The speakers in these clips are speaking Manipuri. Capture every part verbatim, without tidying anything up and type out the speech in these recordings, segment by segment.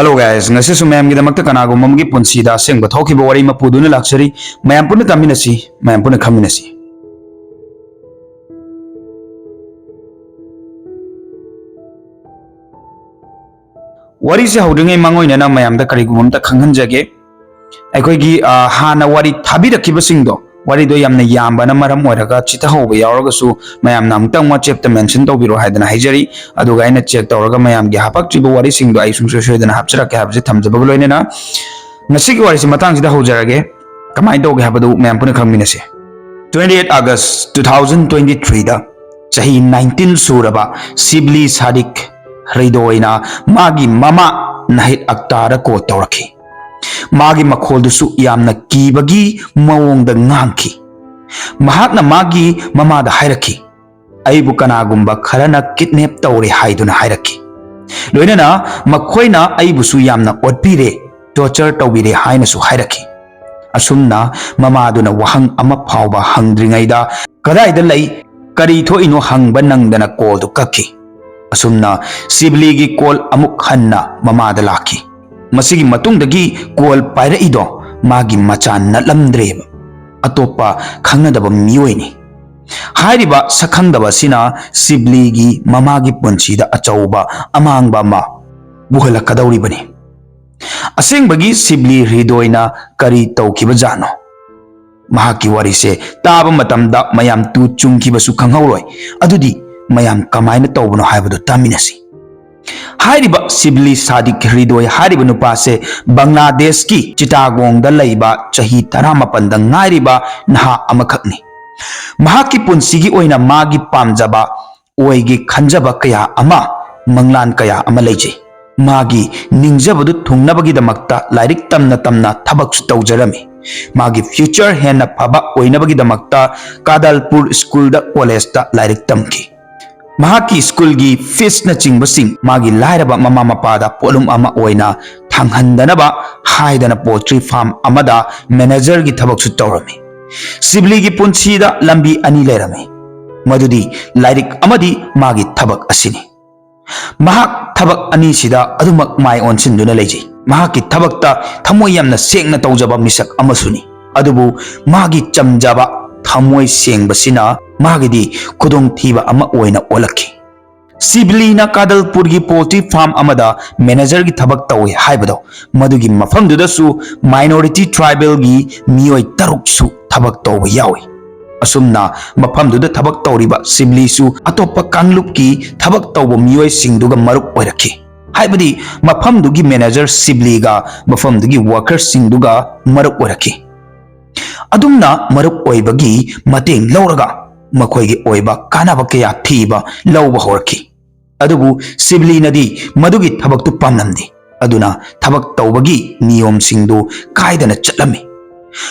Hello guys, ꯉꯁꯤꯁꯨ ꯃꯌꯥꯝꯒꯤꯗꯃꯛꯇ ꯀꯅꯥꯒꯨꯝꯕ ꯑꯃꯒꯤ ꯄꯨꯟꯁꯤꯗ ꯑꯁꯦꯡꯕ ꯊꯣꯛꯈꯤꯕ ꯋꯥꯔꯤ ꯑꯃ ꯄꯨꯗꯨꯅ ꯂꯥꯛꯆꯔꯤ꯫ ꯃꯌꯥꯝ ꯄꯨꯟꯅ ꯇꯥꯃꯤꯟꯅꯁꯤ, ꯃꯌꯥꯝ ꯄꯨꯟꯅ ꯈꯪꯃꯤꯟꯅꯁꯤ꯫ ꯋꯥꯔꯤꯁꯦ ꯍꯧꯗ꯭ꯔꯤꯉꯩ ꯃꯥꯡꯑꯣꯏꯅꯅ ꯃꯌꯥꯝꯗ ꯀꯔꯤꯒꯨꯝꯕ ꯑꯝꯇ ꯈꯪꯍꯟꯖꯒꯦ꯫ ꯑꯩꯈꯣꯏꯒꯤ, ꯑ, ꯍꯥꯟꯅ ꯋꯥꯔꯤ ꯊꯥꯕꯤꯔꯛꯈꯤꯕꯁꯤꯡꯗꯣ, ꯋꯥꯔꯤꯗꯣ ꯌꯥꯝꯅ ꯌꯥꯝꯕꯅ ꯃꯔꯝ ꯑꯣꯏꯔꯒ ꯆꯤꯊꯍꯧꯕ ꯌꯥꯎꯔꯒꯁꯨ ꯃꯌꯥꯝꯅ ꯑꯃꯨꯛꯇꯪ WhatsApp-ꯇ mention ꯇꯧꯕꯤꯔꯣ ꯍꯥꯏꯗꯅ ꯍꯥꯏꯖꯔꯤ꯫ ꯑꯗꯨꯒ ꯑꯩꯅ check ꯇꯧꯔꯒ ꯃꯌꯥꯝꯒꯤ ꯍꯥꯄꯛꯇ꯭ꯔꯤꯕ ꯋꯥꯔꯤꯁꯤꯡꯗꯣ ꯑꯩ ꯁꯨꯡꯁꯣꯏ ꯁꯣꯏꯗꯅ ꯍꯥꯞꯆꯔꯛꯀꯦ ꯍꯥꯏꯕꯁꯦ ꯊꯝꯖꯕꯒ ꯂꯣꯏꯅꯅ ꯉꯁꯤꯒꯤ ꯋꯥꯔꯤꯁꯤ ꯃꯇꯥꯡꯁꯤꯗ ꯍꯧꯖꯔꯒꯦ꯫ ꯀꯃꯥꯏꯅ ꯇꯧꯒꯦ ꯍꯥꯏꯕꯗꯨ ꯃꯌꯥꯝ ꯄꯨꯟꯅ ꯈꯪꯃꯤꯟꯅꯁꯦ꯫ Twenty eight August two thousand twenty three-ꯗ ꯆꯍꯤ nineteen ꯁꯨꯔꯕ ꯁꯤꯕꯂꯤ ꯁꯥꯗꯤꯛ ꯍ꯭ꯔꯤꯗꯣꯏꯅ ꯃꯥꯒꯤ ꯃꯃꯥ ꯅꯥꯍꯤꯗ ꯑꯛꯇꯥꯔꯗ call ꯇꯧꯔꯛꯈꯤ꯫ ꯃꯥꯒꯤ ꯃꯈꯣꯜꯗꯨꯁꯨ ꯌꯥꯝꯅ ꯀꯤꯕꯒꯤ ꯃꯑꯣꯡꯗ ꯉꯥꯡꯈꯤ꯫ ꯃꯍꯥꯛꯅ ꯃꯥꯒꯤ ꯃꯃꯥꯗ ꯍꯥꯏꯔꯛꯈꯤ, "ꯑꯩꯕꯨ ꯀꯅꯥꯒꯨꯝꯕ ꯈꯔꯅ kidnap ꯇꯧꯔꯦ" ꯍꯥꯏꯗꯨꯅ ꯍꯥꯏꯔꯛꯈꯤ꯫ ꯂꯣꯏꯅꯅ ꯃꯈꯣꯏꯅ ꯑꯩꯕꯨꯁꯨ ꯌꯥꯝꯅ ꯑꯣꯠꯄꯤꯔꯦ, torture ꯇꯧꯕꯤꯔꯦ ꯍꯥꯏꯅꯁꯨ ꯍꯥꯏꯔꯛꯈꯤ꯫ ꯑꯁꯨꯝꯅ ꯃꯃꯥꯗꯨꯅ ꯋꯥꯍꯪ ꯑꯃ ꯐꯥꯎꯕ ꯍꯪꯗ꯭ꯔꯤꯉꯩꯗ, "ꯀꯗꯥꯏꯗ ꯂꯩ? ꯀꯔꯤ ꯊꯣꯛꯏꯅꯣ?" ꯍꯪꯕ ꯅꯪꯗꯅ call-ꯗꯨ ꯀꯛꯈꯤ꯫ ꯑꯁꯨꯝꯅ ꯁꯤꯕꯂꯤꯒꯤ call ꯑꯃꯨꯛ ꯍꯟꯅ ꯃꯃꯥꯗ ꯂꯥꯛꯈꯤ꯫ ꯃꯁꯤꯒꯤ ꯃꯇꯨꯡꯗꯒꯤ call ꯄꯥꯏꯔꯛꯏꯗꯣ ꯃꯥꯒꯤ ꯃꯆꯥ ꯅꯠꯂꯝꯗ꯭ꯔꯦꯕ, ꯑꯇꯣꯞꯄ ꯈꯪꯅꯗꯕ ꯃꯤꯑꯣꯏꯅꯤ꯫ ꯍꯥꯏꯔꯤꯕ ꯁꯛꯈꯪꯗꯕ ꯑꯁꯤꯅ ꯁꯤꯕꯂꯤꯒꯤ ꯃꯃꯥꯒꯤ ꯄꯨꯟꯁꯤꯗ ꯑꯆꯧꯕ ꯑꯃꯥꯡꯕ ꯑꯃ ꯄꯨꯍꯜꯂꯛꯀꯗꯧꯔꯤꯕꯅꯤ꯫ ꯑꯁꯦꯡꯕꯒꯤ ꯁꯤꯕꯂꯤ ꯍ꯭ꯔꯤꯗꯣꯏꯅ ꯀꯔꯤ ꯇꯧꯈꯤꯕꯖꯥꯠꯅꯣ? ꯃꯍꯥꯛꯀꯤ ꯋꯥꯔꯤꯁꯦ ꯇꯥꯕ ꯃꯇꯝꯗ ꯃꯌꯥꯝ ꯇꯨ ꯆꯨꯡꯈꯤꯕꯁꯨ ꯈꯪꯍꯧꯔꯣꯏ꯫ ꯑꯗꯨꯗꯤ ꯃꯌꯥꯝ ꯀꯃꯥꯏꯅ ꯇꯧꯕꯅꯣ ꯍꯥꯏꯕꯗꯨ ꯇꯥꯃꯤꯟꯅꯁꯤ꯫ ꯍꯥꯏꯔꯤꯕ ꯁꯤꯕꯂꯤ ꯁꯥꯗꯤꯛ ꯍ꯭ꯔꯤꯗꯣꯏ ꯍꯥꯏꯔꯤꯕ ꯅꯨꯄꯥꯁꯦ ꯕꯪꯒ꯭ꯂꯥꯗꯦꯁꯀꯤ ꯆꯤꯇꯥꯒꯣꯡꯗ ꯂꯩꯕ ꯆꯍꯤ ꯇꯔꯥꯃꯥꯄꯟꯗ ꯉꯥꯏꯔꯤꯕ ꯅꯍꯥ ꯑꯃꯈꯛꯅꯤ꯫ ꯃꯍꯥꯛꯀꯤ ꯄꯨꯟꯁꯤꯒꯤ ꯑꯣꯏꯅ ꯃꯥꯒꯤ ꯄꯥꯝꯖꯕ, ꯑꯣꯏꯒꯦ ꯈꯟꯖꯕ ꯀꯌꯥ ꯑꯃ, ꯃꯪꯂꯥꯟ ꯀꯌꯥ ꯑꯃ ꯂꯩꯖꯩ꯫ ꯃꯥꯒꯤ ꯅꯤꯡꯖꯕꯗꯨ ꯊꯨꯡꯅꯕꯒꯤꯗꯃꯛꯇ ꯂꯥꯏꯔꯤꯛ ꯇꯝꯅ ꯇꯝꯅ ꯊꯕꯛꯁꯨ ꯇꯧꯖꯔꯝꯃꯤ꯫ ꯃꯥꯒꯤ future ꯍꯦꯟꯅ ꯐꯕ ꯑꯣꯏꯅꯕꯒꯤꯗꯃꯛꯇ ꯀꯥꯗꯜꯄꯨꯔ ꯁ꯭ꯀꯨꯜꯗ, ꯀꯣꯂꯦꯖꯇ ꯂꯥꯏꯔꯤꯛ ꯇꯝꯈꯤ꯫ ꯃꯍꯥꯛꯀꯤ ꯁ꯭ꯀꯨꯜꯒꯤ fees-ꯅꯆꯤꯡꯕꯁꯤꯡ ꯃꯥꯒꯤ ꯂꯥꯏꯔꯕ ꯃꯃꯥ ꯃꯄꯥꯗ ꯄꯣꯠꯂꯨꯝ ꯑꯃ ꯑꯣꯏꯅ ꯊꯥꯡꯍꯟꯗꯅꯕ ꯍꯥꯏꯗꯅ poultry farm ꯑꯃꯗ manager-ꯒꯤ ꯊꯕꯛꯁꯨ ꯇꯧꯔꯝꯃꯤ꯫ ꯁꯤꯕꯂꯤꯒꯤ ꯄꯨꯟꯁꯤꯗ ꯂꯝꯕꯤ ꯑꯅꯤ ꯂꯩꯔꯝꯃꯤ, ꯃꯗꯨꯗꯤ ꯂꯥꯏꯔꯤꯛ ꯑꯃꯗꯤ ꯃꯥꯒꯤ ꯊꯕꯛ ꯑꯁꯤꯅꯤ꯫ ꯃꯍꯥꯛ ꯊꯕꯛ ꯑꯅꯤꯁꯤꯗ ꯑꯗꯨꯃꯛ ꯃꯥꯏ ꯑꯣꯟꯁꯤꯟꯗꯨꯅ ꯂꯩꯖꯩ꯫ ꯃꯍꯥꯛꯀꯤ ꯊꯕꯛꯇ ꯊꯃꯣꯏ ꯌꯥꯝꯅ ꯁꯦꯡꯅ ꯇꯧꯖꯕ ꯃꯤꯁꯛ ꯑꯃꯁꯨꯅꯤ꯫ ꯑꯗꯨꯕꯨ ꯃꯥꯒꯤ ꯆꯝꯖꯕ, ꯊꯃꯣꯏ ꯁꯦꯡꯕꯁꯤꯅ ꯃꯥꯒꯤꯗꯤ ꯈꯨꯗꯣꯡꯊꯤꯕ ꯑꯃ ꯑꯣꯏꯅ ꯑꯣꯜꯂꯛꯈꯤ꯫ ꯁꯤꯕꯂꯤꯅ ꯀꯥꯗꯜꯄꯨꯔꯒꯤ poultry farm ꯑꯃꯗ managerꯒꯤ ꯊꯕꯛ ꯇꯧꯏ ꯍꯥꯏꯕꯗꯣ, ꯃꯗꯨꯒꯤ ꯃꯐꯝꯗꯨꯗꯁꯨ minority tribalꯒꯤ ꯃꯤꯑꯣꯏ ꯇꯔꯨꯛꯁꯨ ꯊꯕꯛ ꯇꯧꯕ ꯌꯥꯎꯏ꯫ ꯑꯁꯨꯝꯅ ꯃꯐꯝꯗꯨꯗ ꯊꯕꯛ ꯇꯧꯔꯤꯕ ꯁꯤꯕꯂꯤꯁꯨ ꯑꯇꯣꯞꯄ ꯀꯥꯡꯂꯨꯞꯀꯤ ꯊꯕꯛ ꯇꯧꯕ ꯃꯤꯑꯣꯏꯁꯤꯡꯗꯨꯒ ꯃꯔꯨꯞ ꯑꯣꯏꯔꯛꯈꯤ꯫ ꯍꯥꯏꯕꯗꯤ ꯃꯐꯝꯗꯨꯒꯤ manager ꯁꯤꯕꯂꯤꯒ ꯃꯐꯝꯗꯨꯒꯤ workerꯁꯤꯡꯗꯨꯒ ꯃꯔꯨꯞ ꯑꯣꯏꯔꯛꯈꯤ꯫ ꯑꯗꯨꯝꯅ ꯃꯔꯨꯞ ꯑꯣꯏꯕꯒꯤ ꯃꯇꯦꯡ ꯂꯧꯔꯒ ꯃꯈꯣꯏꯒꯤ ꯑꯣꯏꯕ ꯀꯥꯟꯅꯕ ꯀꯌꯥ ꯊꯤꯕ ꯂꯧꯕ ꯍꯧꯔꯛꯈꯤ꯫ ꯑꯗꯨꯕꯨ ꯁꯤꯕꯂꯤꯅꯗꯤ ꯃꯗꯨꯒꯤ ꯊꯕꯛꯇꯨ ꯄꯥꯝꯂꯝꯗꯦ꯫ ꯑꯗꯨꯅ ꯊꯕꯛ ꯇꯧꯕꯒꯤ ꯅꯤꯌꯣꯝꯁꯤꯡꯗꯨ ꯀꯥꯏꯗꯅ ꯆꯠꯂꯝꯃꯤ꯫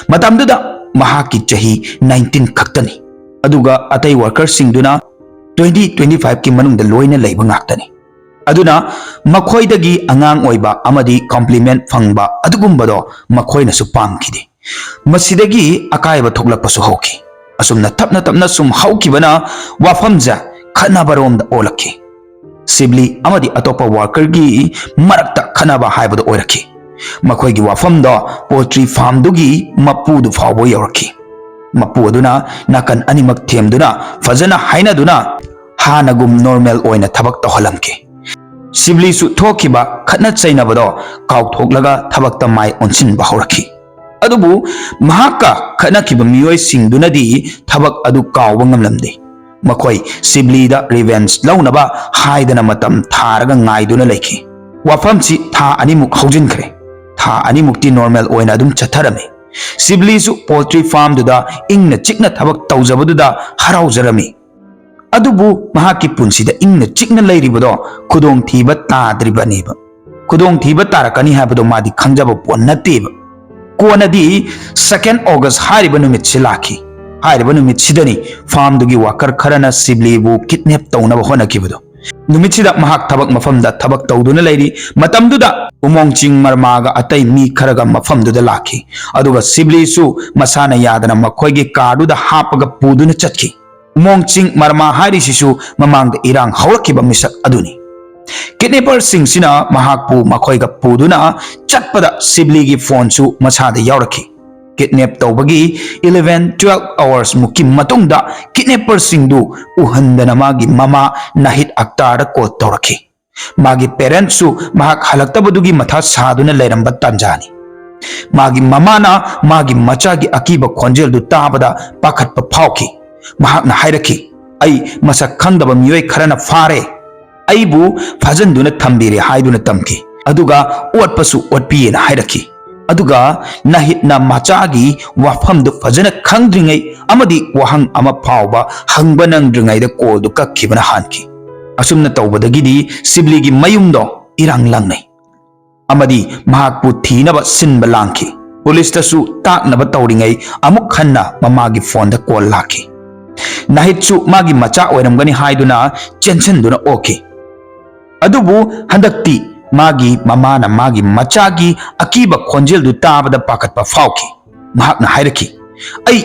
ꯃꯇꯝꯗꯨꯗ ꯃꯍꯥꯛꯀꯤ ꯆꯍꯤ nineteen ꯈꯛꯇꯅꯤ꯫ ꯑꯗꯨꯒ ꯑꯇꯩ workerꯁꯤꯡꯗꯨꯅ twenty, twenty fiveꯀꯤ ꯃꯅꯨꯡꯗ ꯂꯣꯏꯅ ꯂꯩꯕ ꯉꯥꯛꯇꯅꯤ꯫ ꯑꯗꯨꯅ ꯃꯈꯣꯏꯗꯒꯤ ꯑꯉꯥꯡ ꯑꯣꯏꯕ ꯑꯃꯗꯤ compliment ꯐꯪꯕ ꯑꯗꯨꯒꯨꯝꯕꯗꯣ ꯃꯈꯣꯏꯅꯁꯨ ꯄꯥꯝꯈꯤꯗꯦ꯫ ꯃꯁꯤꯗꯒꯤ ꯑꯀꯥꯏꯕ ꯊꯣꯛꯂꯛꯄꯁꯨ ꯍꯧꯈꯤ꯫ ꯑꯁꯨꯝꯅ ꯇꯞꯅ ꯇꯞꯅ ꯁꯨꯝ ꯍꯧꯈꯤꯕꯅ ꯋꯥꯐꯝꯁꯦ ꯈꯠꯅꯕꯔꯣꯝꯗ ꯑꯣꯜꯂꯛꯈꯤ꯫ ꯁꯤꯕꯂꯤ ꯑꯃꯗꯤ ꯑꯇꯣꯞꯄ workerꯒꯤ ꯃꯔꯛꯇ ꯈꯠꯅꯕ ꯍꯥꯏꯕꯗꯨ ꯑꯣꯏꯔꯛꯈꯤ꯫ ꯃꯈꯣꯏꯒꯤ ꯋꯥꯐꯝꯗꯣ poultry farmꯗꯨꯒꯤ ꯃꯄꯨꯗꯨ ꯐꯥꯎꯕ ꯌꯧꯔꯛꯈꯤ꯫ ꯃꯄꯨ ꯑꯗꯨꯅ ꯅꯥꯀꯟ ꯑꯅꯤꯃꯛ ꯊꯦꯝꯗꯨꯅ ꯐꯖꯅ ꯍꯥꯏꯅꯗꯨꯅ ꯍꯥꯟꯅꯒꯨꯝ normal ꯑꯣꯏꯅ ꯊꯕꯛ ꯇꯧꯍꯜꯂꯝꯈꯤ꯫ ꯁꯤꯕꯂꯤꯁꯨ ꯊꯣꯛꯈꯤꯕ ꯈꯠꯅ ꯆꯩꯅꯕꯗꯣ ꯀꯥꯎꯊꯣꯛꯂꯒ ꯊꯕꯛꯇ ꯃꯥꯏ ꯑꯣꯟꯁꯤꯟꯕ ꯍꯧꯔꯛꯈꯤ꯫ ꯑꯗꯨꯕꯨ ꯃꯍꯥꯛꯀ ꯈꯠꯅꯈꯤꯕ ꯃꯤꯑꯣꯏꯁꯤꯡꯗꯨꯅꯗꯤ ꯊꯕꯛ ꯑꯗꯨ ꯀꯥꯎꯕ ꯉꯝꯂꯝꯗꯦ꯫ ꯃꯈꯣꯏ ꯁꯤꯕꯂꯤꯗ revenge ꯂꯧꯅꯕ ꯍꯥꯏꯗꯅ ꯃꯇꯝ ꯊꯥꯔꯒ ꯉꯥꯏꯗꯨꯅ ꯂꯩꯈꯤ꯫ ꯋꯥꯐꯝꯁꯤ ꯊꯥ ꯑꯅꯤꯃꯨꯛ ꯍꯧꯖꯤꯟꯈ꯭ꯔꯦ꯫ ꯊꯥ ꯑꯅꯤꯃꯨꯛꯇꯤ normal ꯑꯣꯏꯅ ꯑꯗꯨꯝ ꯆꯠꯊꯔꯝꯃꯤ꯫ ꯁꯤꯕꯂꯤꯁꯨ poultry farmꯗꯨꯗ ꯏꯪꯅ ꯆꯤꯛꯅ ꯊꯕꯛ ꯇꯧꯖꯕꯗꯨꯗ ꯍꯔꯥꯎꯖꯔꯝꯃꯤ꯫ ꯑꯗꯨꯕꯨ ꯃꯍꯥꯛꯀꯤ ꯄꯨꯟꯁꯤꯗ ꯏꯪꯅ ꯆꯤꯛꯅ ꯂꯩꯔꯤꯕꯗꯣ ꯈꯨꯗꯣꯡꯊꯤꯕ ꯇꯥꯗ꯭ꯔꯤꯕꯅꯦꯕ꯫ ꯈꯨꯗꯣꯡꯊꯤꯕ ꯇꯥꯔꯛꯀꯅꯤ ꯍꯥꯏꯕꯗꯣ ꯃꯥꯗꯤ ꯈꯪꯖꯕ ꯄꯣꯠ ꯅꯠꯇꯦꯕ꯫ ꯀꯣꯟꯅꯗꯤ second August ꯍꯥꯏꯔꯤꯕ ꯅꯨꯃꯤꯠꯁꯤ ꯂꯥꯛꯈꯤ꯫ ꯍꯥꯏꯔꯤꯕ ꯅꯨꯃꯤꯠꯁꯤꯗꯅꯤ farmꯗꯨꯒꯤ worker ꯈꯔꯅ ꯁꯤꯕꯂꯤꯕꯨ kidnap ꯇꯧꯅꯕ ꯍꯣꯠꯅꯈꯤꯕꯗꯣ꯫ ꯅꯨꯃꯤꯠꯁꯤꯗ ꯃꯍꯥꯛ ꯊꯕꯛ ꯃꯐꯝꯗ ꯊꯕꯛ ꯇꯧꯗꯨꯅ ꯂꯩꯔꯤ꯫ ꯃꯇꯝꯗꯨꯗ ꯎꯃꯣꯡꯆꯤꯡ ꯃꯔꯃꯥꯒ ꯑꯇꯩ ꯃꯤ ꯈꯔꯒ ꯃꯐꯝꯗꯨꯗ ꯂꯥꯛꯈꯤ꯫ ꯑꯗꯨꯒ ꯁꯤꯕꯂꯤꯁꯨ ꯃꯁꯥꯅ ꯌꯥꯗꯅ ꯃꯈꯣꯏꯒꯤ carꯗꯨꯗ ꯍꯥꯞꯄꯒ ꯄꯨꯗꯨꯅ ꯆꯠꯈꯤ꯫ ꯎꯃꯣꯡꯆꯤꯡ ꯃꯔꯃꯥ ꯍꯥꯏꯔꯤꯁꯤꯁꯨ ꯃꯃꯥꯡꯗ ꯏꯔꯥꯡ ꯍꯧꯔꯛꯈꯤꯕ ꯃꯤꯁꯛ ꯑꯗꯨꯅꯤ꯫ ꯀꯤꯗꯅꯦꯄꯔꯁꯤꯡꯁꯤꯅ ꯃꯍꯥꯛꯄꯨ ꯃꯈꯣꯏꯒ ꯄꯨꯗꯨꯅ ꯆꯠꯄꯗ ꯁꯤꯕꯂꯤꯒꯤ ꯐꯣꯟꯁꯨ ꯃꯁꯥꯗ ꯌꯥꯎꯔꯛꯈꯤ꯫ ꯀꯤꯗꯅꯦꯞ ꯇꯧꯕꯒꯤ eleven twelve hours ꯃꯨꯛꯀꯤ ꯃꯇꯨꯡꯗ ꯀꯤꯗꯅꯦꯄꯔꯁꯤꯡꯗꯨ ꯎꯍꯟꯗꯅ ꯃꯥꯒꯤ ꯃꯃꯥ ꯅꯥꯍꯤꯗ ꯑꯛꯇꯥꯔꯗ ꯀꯣꯜ ꯇꯧꯔꯛꯈꯤ꯫ ꯃꯥꯒꯤ ꯄꯦꯔꯦꯟꯁꯁꯨ ꯃꯍꯥꯛ ꯍꯜꯂꯛꯇꯕꯗꯨꯒꯤ ꯃꯊꯥ ꯁꯥꯗꯨꯅ ꯂꯩꯔꯝꯕ ꯇꯥꯟꯖꯥꯅꯤ꯫ ꯃꯥꯒꯤ ꯃꯃꯥꯅ ꯃꯥꯒꯤ ꯃꯆꯥꯒꯤ ꯑꯀꯤꯕ ꯈꯣꯟꯖꯦꯜꯗꯨ ꯇꯥꯕꯗ ꯄꯥꯈꯠꯄ ꯐꯥꯎꯈꯤ꯫ ꯃꯍꯥꯛꯅ ꯍꯥꯏꯔꯛꯈꯤ, "ꯑꯩ ꯃꯁꯛ ꯈꯪꯗꯕ ꯃꯤꯑꯣꯏ ꯈꯔꯅ ꯐꯥꯔꯦ꯫ ꯑꯩꯕꯨ ꯐꯥꯖꯤꯟꯗꯨꯅ ꯊꯝꯕꯤꯔꯦ" ꯍꯥꯏꯗꯨꯅ ꯇꯝꯈꯤ꯫ ꯑꯗꯨꯒ ꯑꯣꯠꯄꯁꯨ ꯑꯣꯠꯄꯤꯌꯦꯅ ꯍꯥꯏꯔꯛꯈꯤ꯫ ꯑꯗꯨꯒ ꯅꯥꯍꯤꯗꯅ ꯃꯆꯥꯒꯤ ꯋꯥꯐꯝꯗꯨ ꯐꯖꯅ ꯈꯪꯗ꯭ꯔꯤꯉꯩ ꯑꯃꯗꯤ ꯋꯥꯍꯪ ꯑꯃ ꯐꯥꯎꯕ ꯍꯪꯕ ꯅꯪꯗ꯭ꯔꯤꯉꯩꯗ ꯀꯣꯜꯗꯨ ꯀꯛꯈꯤꯕꯅ ꯍꯥꯟꯈꯤ꯫ ꯑꯁꯨꯝꯅ ꯇꯧꯕꯗꯒꯤꯗꯤ ꯁꯤꯕꯂꯤꯒꯤ ꯃꯌꯨꯝꯗꯣ ꯏꯔꯥꯡ ꯂꯪꯅꯩ ꯑꯃꯗꯤ ꯃꯍꯥꯛꯄꯨ ꯊꯤꯅꯕ ꯁꯤꯟꯕ ꯂꯥꯡꯈꯤ꯫ ꯄꯨꯂꯤꯁꯇꯁꯨ ꯇꯥꯛꯅꯕ ꯇꯧꯔꯤꯉꯩ ꯑꯃꯨꯛ ꯍꯟꯅ ꯃꯃꯥꯒꯤ ꯐꯣꯟꯗ ꯀꯣꯜ ꯂꯥꯛꯈꯤ꯫ ꯅꯥꯍꯤꯗꯁꯨ ꯃꯥꯒꯤ ꯃꯆꯥ ꯑꯣꯏꯔꯝꯒꯅꯤ ꯍꯥꯏꯗꯨꯅ ꯆꯦꯟꯁꯤꯟꯗꯨꯅ ꯑꯣꯛꯈꯤ꯫ ꯑꯗꯨꯕꯨ ꯍꯟꯗꯛꯇꯤ ꯃꯥꯒꯤ ꯃꯃꯥꯅ ꯃꯥꯒꯤ ꯃꯆꯥꯒꯤ ꯑꯀꯤꯕ ꯈꯣꯟꯖꯦꯜꯗꯨ ꯇꯥꯕꯗ ꯄꯥꯈꯠꯄ ꯐꯥꯎꯈꯤ꯫ ꯃꯍꯥꯛꯅ ꯍꯥꯏꯔꯛꯈꯤ, "ꯑꯩ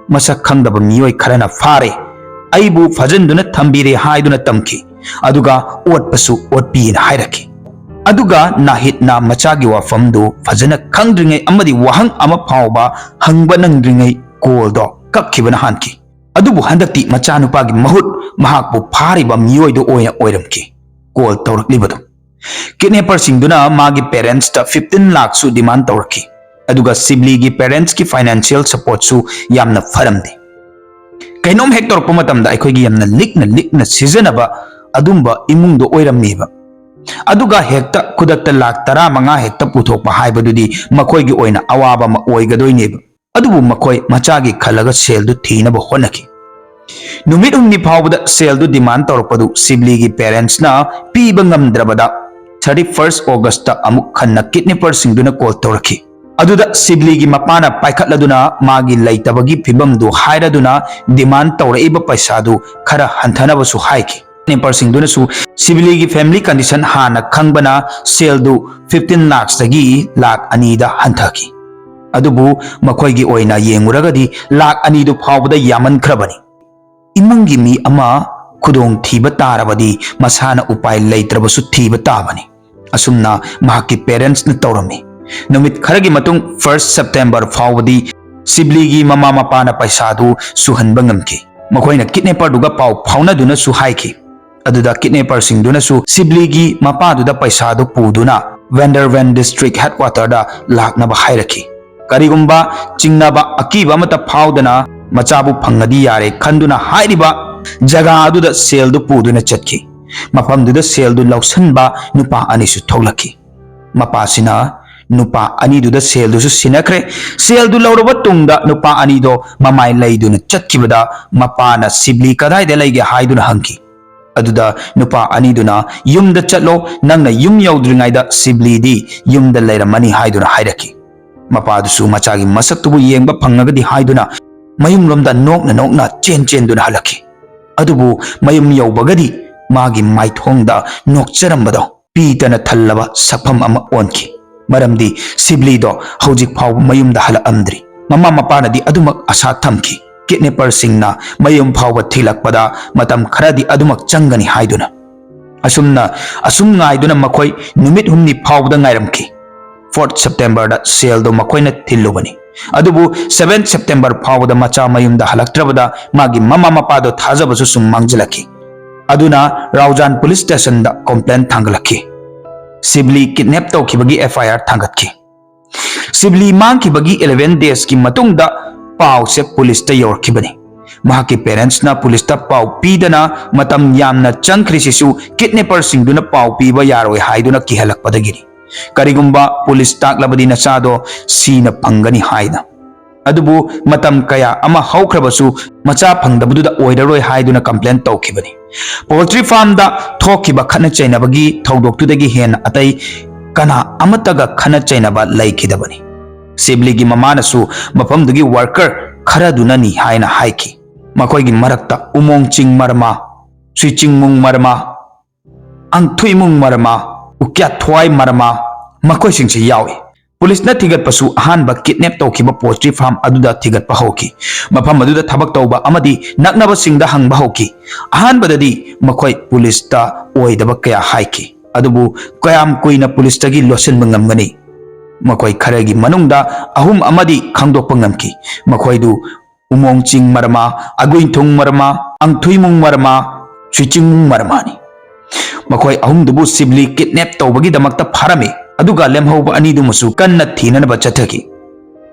ꯃꯁꯛ ꯈꯪꯗꯕ ꯃꯤꯑꯣꯏ ꯈꯔꯅ ꯐꯥꯔꯦ, ꯑꯩꯕꯨ ꯐꯥꯖꯤꯟꯗꯨꯅ ꯊꯝꯕꯤꯔꯦ" ꯍꯥꯏꯗꯨꯅ ꯇꯝꯈꯤ꯫ ꯑꯗꯨꯒ ꯑꯣꯠꯄꯁꯨ ꯑꯣꯠꯄꯤꯅ ꯍꯥꯏꯔꯛꯈꯤ꯫ ꯑꯗꯨꯒ ꯅꯥꯍꯤꯗꯅ ꯃꯆꯥꯒꯤ ꯋꯥꯐꯝꯗꯨ ꯐꯖꯅ ꯈꯪꯗ꯭ꯔꯤꯉꯩ ꯑꯃꯗꯤ ꯋꯥꯍꯪ ꯑꯃ ꯐꯥꯎꯕ ꯍꯪꯕ ꯅꯪꯗ꯭ꯔꯤꯉꯩ ꯀꯣꯜꯗꯣ ꯀꯛꯈꯤꯕꯅ ꯍꯥꯟꯈꯤ꯫ ꯑꯗꯨꯕꯨ ꯍꯟꯗꯛꯇꯤ ꯃꯆꯥꯅꯨꯄꯥꯒꯤ ꯃꯍꯨꯠ ꯃꯍꯥꯛꯄꯨ ꯐꯥꯔꯤꯕ ꯃꯤꯑꯣꯏꯗꯨ ꯑꯣꯏꯅ ꯑꯣꯏꯔꯝꯈꯤ꯫ ꯀꯣꯜ ꯇꯧꯔꯛꯂꯤꯕꯗꯨ꯫ ꯀꯤꯗꯅꯦꯄꯔꯁꯤꯡꯗꯨꯅ ꯃꯥꯒꯤ ꯄꯦꯔꯦꯟꯁꯇ fifteen ꯂꯥꯈꯁꯨ ꯗꯤꯃꯥꯟ ꯇꯧꯔꯛꯈꯤ꯫ ꯑꯗꯨꯒ ꯁꯤꯕꯂꯤꯒꯤ ꯄꯦꯔꯦꯟꯁꯀꯤ ꯐꯥꯏꯅꯥꯟꯁꯤꯌꯦꯜ ꯁꯄꯣꯔꯠꯁꯨ ꯌꯥꯝꯅ ꯐꯔꯝꯗꯦ꯫ ꯀꯩꯅꯣꯝ ꯍꯦꯛ ꯇꯧꯔꯛꯄ ꯃꯇꯝꯗ ꯑꯩꯈꯣꯏꯒꯤ ꯌꯥꯝꯅ ꯂꯤꯛꯅ ꯂꯤꯛꯅ ꯁꯤꯖꯤꯟꯅꯕ ꯑꯗꯨꯝꯕ ꯏꯃꯨꯡꯗꯣ ꯑꯣꯏꯔꯝꯃꯦꯕ꯫ ꯑꯗꯨꯒ ꯍꯦꯛꯇ ꯈꯨꯗꯛꯇ ꯂꯥꯈ ꯇꯔꯥ ꯃꯉꯥ ꯍꯦꯛꯇ ꯄꯨꯊꯣꯛꯄ ꯍꯥꯏꯕꯗꯨꯗꯤ ꯃꯈꯣꯏꯒꯤ ꯑꯣꯏꯅ ꯑꯋꯥꯕ ꯑꯃ ꯑꯣꯏꯒꯗꯣꯏꯅꯦꯕ꯫ ꯑꯗꯨꯕꯨ ꯃꯈꯣꯏ ꯃꯆꯥꯒꯤ ꯈꯜꯂꯒ ꯁꯦꯜꯗꯨ ꯊꯤꯅꯕ ꯍꯣꯠꯅꯈꯤ꯫ ꯅꯨꯃꯤꯠ ꯍꯨꯝꯅꯤ ꯐꯥꯎꯕꯗ ꯁꯦꯜꯗꯨ ꯗꯤꯃꯥꯟ ꯇꯧꯔꯛꯄꯗꯨ ꯁꯤꯕꯂꯤꯒꯤ ꯄꯦꯔꯦꯟꯁꯅ ꯄꯤꯕ ꯉꯝꯗ꯭ꯔꯕꯗ thirty first Augustꯇ ꯑꯃꯨꯛ ꯍꯟꯅ ꯀꯤꯗꯅꯦꯄꯔꯁꯤꯡꯗꯨꯅ ꯀꯣꯜ ꯇꯧꯔꯛꯈꯤ꯫ ꯑꯗꯨꯗ ꯁꯤꯕꯂꯤꯒꯤ ꯃꯄꯥꯅ ꯄꯥꯏꯈꯠꯂꯗꯨꯅ ꯃꯥꯒꯤ ꯂꯩꯇꯕꯒꯤ ꯐꯤꯕꯝꯗꯨ ꯍꯥꯏꯔꯗꯨꯅ ꯗꯤꯃꯥꯟ ꯇꯧꯔꯛꯏꯕ ꯄꯩꯁꯥꯗꯨ ꯈꯔ ꯍꯟꯊꯅꯕꯁꯨ ꯍꯥꯏꯈꯤ꯫ ꯀꯤꯗꯅꯦꯄꯔꯁꯤꯡꯗꯨꯅꯁꯨ ꯁꯤꯕꯂꯤꯒꯤ ꯐꯦꯃꯤꯂꯤ ꯀꯟꯗꯤꯁꯟ ꯍꯥꯟꯅ ꯈꯪꯕꯅ ꯁꯦꯜꯗꯨ fifteen ꯂꯥꯈꯇꯒꯤ ꯂꯥꯈ ꯑꯅꯤꯗ ꯍꯟꯊꯈꯤ꯫ ꯑꯗꯨꯕꯨ ꯃꯈꯣꯏꯒꯤ ꯑꯣꯏꯅ ꯌꯦꯡꯉꯨꯔꯒꯗꯤ ꯂꯥꯈ ꯑꯅꯤꯗꯨ ꯐꯥꯎꯕꯗ ꯌꯥꯝꯃꯟꯈ꯭ꯔꯕꯅꯤ꯫ ꯏꯃꯨꯡꯒꯤ ꯃꯤ ꯑꯃ ꯈꯨꯗꯣꯡ ꯊꯤꯕ ꯇꯥꯔꯕꯗꯤ ꯃꯁꯥꯅ ꯎꯄꯥꯏ ꯂꯩꯇ꯭ꯔꯕꯁꯨ ꯊꯤꯕ ꯇꯥꯕꯅꯤ꯫ ꯑꯁꯨꯝꯅ ꯃꯍꯥꯛꯀꯤ parents ꯅ ꯇꯧꯔꯝꯃꯤ꯫ ꯅꯨꯃꯤꯠ ꯈꯔꯒꯤ ꯃꯇꯨꯡ first September ꯐꯥꯎꯕꯗꯤ ꯁꯤꯕꯂꯤꯒꯤ ꯃꯃꯥ ꯃꯄꯥꯅ ꯄꯩꯁꯥꯗꯨ ꯁꯨꯍꯟꯕ ꯉꯝꯈꯤ꯫ ꯃꯈꯣꯏꯅ kidnapper ꯗꯨꯒ ꯄꯥꯎ ꯐꯥꯎꯅꯗꯨꯅꯁꯨ ꯍꯥꯏꯈꯤ꯫ ꯑꯗꯨꯗ kidnapper ꯁꯤꯡꯗꯨꯅꯁꯨ ꯁꯤꯕꯂꯤꯒꯤ ꯃꯄꯥꯗꯨꯗ ꯄꯩꯁꯥꯗꯨ ꯄꯨꯗꯨꯅ ꯚꯦꯟꯗꯔꯚꯦꯟ district headquarter ꯗ ꯂꯥꯛꯅꯕ ꯍꯥꯏꯔꯛꯈꯤ꯫ ꯀꯔꯤꯒꯨꯝꯕ ꯆꯤꯡꯅꯕ ꯑꯀꯤꯕ ꯑꯃꯠꯇ ꯐꯥꯎꯗꯅ ꯃꯆꯥꯕꯨ ꯐꯪꯉꯗꯤ ꯌꯥꯔꯦ ꯈꯟꯗꯨꯅ ꯍꯥꯏꯔꯤꯕ ꯖꯒꯥ ꯑꯗꯨꯗ ꯁꯦꯜꯗꯨ ꯄꯨꯗꯨꯅ ꯆꯠꯈꯤ꯫ ꯃꯐꯝꯗꯨꯗ ꯁꯦꯜꯗꯨ ꯂꯧꯁꯤꯟꯕ ꯅꯨꯄꯥ ꯑꯅꯤꯁꯨ ꯊꯣꯛꯂꯛꯈꯤ꯫ ꯃꯄꯥꯁꯤꯅ ꯅꯨꯄꯥ ꯑꯅꯤꯗꯨꯗ ꯁꯦꯜꯗꯨꯁꯨ ꯁꯤꯟꯅꯈ꯭ꯔꯦ꯫ ꯁꯦꯜꯗꯨ ꯂꯧꯔꯕ ꯇꯨꯡꯗ ꯅꯨꯄꯥ ꯑꯅꯤꯗꯣ ꯃꯃꯥꯏ ꯂꯩꯗꯨꯅ ꯆꯠꯈꯤꯕꯗ ꯃꯄꯥꯅ ꯁꯤꯕꯂꯤ ꯀꯗꯥꯏꯗ ꯂꯩꯒꯦ ꯍꯥꯏꯗꯨꯅ ꯍꯪꯈꯤ꯫ ꯑꯗꯨꯗ ꯅꯨꯄꯥ ꯑꯅꯤꯗꯨꯅ, "ꯌꯨꯝꯗ ꯆꯠꯂꯣ, ꯅꯪꯅ ꯌꯨꯝ ꯌꯧꯗ꯭ꯔꯤꯉꯩꯗ ꯁꯤꯕꯂꯤꯗꯤ ꯌꯨꯝꯗ ꯂꯩꯔꯝꯃꯅꯤ" ꯍꯥꯏꯗꯨꯅ ꯍꯥꯏꯔꯛꯈꯤ꯫ ꯃꯄꯥꯗꯨꯁꯨ ꯃꯆꯥꯒꯤ ꯃꯁꯛꯇꯨꯕꯨ ꯌꯦꯡꯕ ꯐꯪꯉꯒꯗꯤ ꯍꯥꯏꯗꯨꯅ ꯃꯌꯨꯝꯂꯣꯝꯗ ꯅꯣꯛꯅ ꯅꯣꯛꯅ ꯆꯦꯟ ꯆꯦꯟꯗꯨꯅ ꯍꯜꯂꯛꯈꯤ꯫ ꯑꯗꯨꯕꯨ ꯃꯌꯨꯝ ꯌꯧꯕꯒꯗꯤ ꯃꯥꯒꯤ ꯃꯥꯏꯊꯣꯡꯗ ꯅꯣꯛꯆꯔꯝꯕꯗꯣ ꯄꯤꯇꯅ ꯊꯜꯂꯕ ꯁꯛꯐꯝ ꯑꯃ ꯑꯣꯟꯈꯤ꯫ ꯃꯔꯝꯗꯤ ꯁꯤꯕꯂꯤꯗꯣ ꯍꯧꯖꯤꯛ ꯐꯥꯎꯕ ꯃꯌꯨꯝꯗ ꯍꯜꯂꯛꯑꯝꯗ꯭ꯔꯤ꯫ ꯃꯃꯥ ꯃꯄꯥꯅꯗꯤ ꯑꯗꯨꯃꯛ ꯑꯁꯥ ꯊꯝꯈꯤ꯫ Kidnapper ꯁꯤꯡꯅ ꯃꯌꯨꯝ ꯐꯥꯎꯕ ꯊꯤꯜꯂꯛꯄꯗ ꯃꯇꯝ ꯈꯔꯗꯤ ꯑꯗꯨꯃꯛ ꯆꯪꯒꯅꯤ ꯍꯥꯏꯗꯨꯅ꯫ ꯑꯁꯨꯝꯅ, ꯑꯁꯨꯝ ꯉꯥꯏꯗꯨꯅ ꯃꯈꯣꯏ ꯅꯨꯃꯤꯠ ꯍꯨꯝꯅꯤ ꯐꯥꯎꯕꯗ ꯉꯥꯏꯔꯝꯈꯤ꯫ Fourth September ꯗ ꯁꯦꯜꯗꯣ ꯃꯈꯣꯏꯅ ꯊꯤꯜꯂꯨꯕꯅꯤ꯫ ꯑꯗꯨꯕꯨ seventh September ꯐꯥꯎꯕꯗ ꯃꯆꯥ ꯃꯌꯨꯝꯗ ꯍꯜꯂꯛꯇ꯭ꯔꯕꯗ ꯃꯥꯒꯤ ꯃꯃꯥ ꯃꯄꯥꯗꯣ ꯊꯥꯖꯕꯁꯨ ꯁꯨꯝ ꯃꯥꯡꯖꯤꯜꯂꯛꯈꯤ꯫ ꯑꯗꯨꯅ ꯔꯥꯎꯖꯥꯟ police station ꯗ complaint ꯊꯥꯡꯒꯠꯂꯛꯈꯤ꯫ ꯁꯤꯕꯂꯤ kidnap ꯇꯧꯈꯤꯕꯒꯤ F I R ꯊꯥꯡꯒꯠꯈꯤ꯫ ꯁꯤꯕꯂꯤ ꯃꯥꯡꯈꯤꯕꯒꯤ eleven days ꯀꯤ ꯃꯇꯨꯡꯗ ꯄꯥꯎꯁꯦ police ꯇ ꯌꯧꯔꯛꯈꯤꯕꯅꯤ꯫ ꯃꯍꯥꯛꯀꯤ parents ꯅ police ꯇ ꯄꯥꯎ ꯄꯤꯗꯅ ꯃꯇꯝ ꯌꯥꯝꯅ ꯆꯪꯈ꯭ꯔꯤꯁꯤꯁꯨ kidnapper ꯁꯤꯡꯗꯨꯅ ꯄꯥꯎ ꯄꯤꯕ ꯌꯥꯔꯣꯏ ꯍꯥꯏꯗꯨꯅ ꯀꯤꯍꯜꯂꯛꯄꯗꯒꯤꯅꯤ꯫ ꯀꯔꯤꯒꯨꯝꯕ police ꯇꯥꯛꯂꯕꯗꯤ ꯅꯆꯥꯗꯣ ꯁꯤꯅ ꯐꯪꯒꯅꯤ ꯍꯥꯏꯅ꯫ ꯑꯗꯨꯕꯨ ꯃꯇꯝ ꯀꯌꯥ ꯑꯃ ꯍꯧꯈ꯭ꯔꯕꯁꯨ ꯃꯆꯥ ꯐꯪꯗꯕꯗꯨꯗ ꯑꯣꯏꯔꯔꯣꯏ ꯍꯥꯏꯗꯨꯅ complaint ꯇꯧꯈꯤꯕꯅꯤ꯫ Poultry farm ꯗ ꯊꯣꯛꯈꯤꯕ ꯈꯠꯅ ꯆꯩꯅꯕꯒꯤ ꯊꯧꯗꯣꯛꯇꯨꯗꯒꯤ ꯍꯦꯟꯅ ꯑꯇꯩ ꯀꯅꯥ ꯑꯃꯠꯇꯒ ꯈꯠꯅ ꯆꯩꯅꯕ ꯂꯩꯈꯤꯗꯕꯅꯤ꯫ ꯁꯤꯕꯂꯤꯒꯤ ꯃꯃꯥꯅꯁꯨ ꯃꯐꯝꯗꯨꯒꯤ worker ꯈꯔꯗꯨꯅꯅꯤ ꯍꯥꯏꯅ ꯍꯥꯏꯈꯤ꯫ ꯃꯈꯣꯏꯒꯤ ꯃꯔꯛꯇ ꯎꯃꯣꯡ ꯆꯤꯡ ꯃꯔꯃꯥ, ꯁꯨꯏꯆꯤꯡꯃꯨꯡ ꯃꯔꯃꯥ, ꯑꯪꯊꯨꯏꯃꯨꯡ ꯃꯔꯃꯥ, ꯎꯀ꯭ꯌꯥꯊ꯭ꯋꯥꯏ ꯃꯔꯃꯥ, ꯃꯈꯣꯏꯁꯤꯡꯁꯤ ꯌꯥꯎꯏ꯫ ꯄꯨꯂꯤꯁꯅ ꯊꯤꯒꯠꯄꯁꯨ ꯑꯍꯥꯟꯕ ꯀꯤꯗꯅꯦꯞ ꯇꯧꯈꯤꯕ ꯄꯣꯜꯇ꯭ꯔꯤ ꯐꯥꯔꯝ ꯑꯗꯨꯗ ꯊꯤꯒꯠꯄ ꯍꯧꯈꯤ꯫ ꯃꯐꯝ ꯑꯗꯨꯗ ꯊꯕꯛ ꯇꯧꯕ ꯑꯃꯗꯤ ꯅꯛꯅꯕꯁꯤꯡꯗ ꯍꯪꯕ ꯍꯧꯈꯤ꯫ ꯑꯍꯥꯟꯕꯗꯗꯤ ꯃꯈꯣꯏ ꯄꯨꯂꯤꯁꯇ ꯑꯣꯏꯗꯕ ꯀꯌꯥ ꯍꯥꯏꯈꯤ, ꯑꯗꯨꯕꯨ ꯀꯌꯥꯝ ꯀꯨꯏꯅ ꯄꯨꯂꯤꯁꯇꯒꯤ ꯂꯣꯠꯁꯤꯟꯕ ꯉꯝꯒꯅꯤ? ꯃꯈꯣꯏ ꯈꯔꯒꯤ ꯃꯅꯨꯡꯗ ꯑꯍꯨꯝ ꯑꯃꯗꯤ ꯈꯪꯗꯣꯛꯄ ꯉꯝꯈꯤ꯫ ꯃꯈꯣꯏꯗꯨ ꯎꯃꯣꯡꯆꯤꯡ ꯃꯔꯃꯥ, ꯑꯒꯨꯏꯊꯨꯡ ꯃꯔꯃꯥ, ꯑꯪꯊꯨꯏꯃꯨꯡ ꯃꯔꯃꯥ, ꯁꯨꯏꯆꯤꯡꯃꯨꯡ ꯃꯔꯃꯥꯅꯤ꯫ ꯃꯈꯣꯏ ꯑꯍꯨꯝꯗꯨꯕꯨ ꯁꯤꯕꯂꯤ ꯀꯤꯗꯅꯦꯞ ꯇꯧꯕꯒꯤꯗꯃꯛꯇ ꯐꯥꯔꯝꯃꯤ, ꯑꯗꯨꯒ ꯂꯦꯝꯍꯧꯕ ꯑꯅꯤꯗꯨꯃꯁꯨ ꯀꯟꯅ ꯊꯤꯅꯅꯕ ꯆꯠꯊꯈꯤ꯫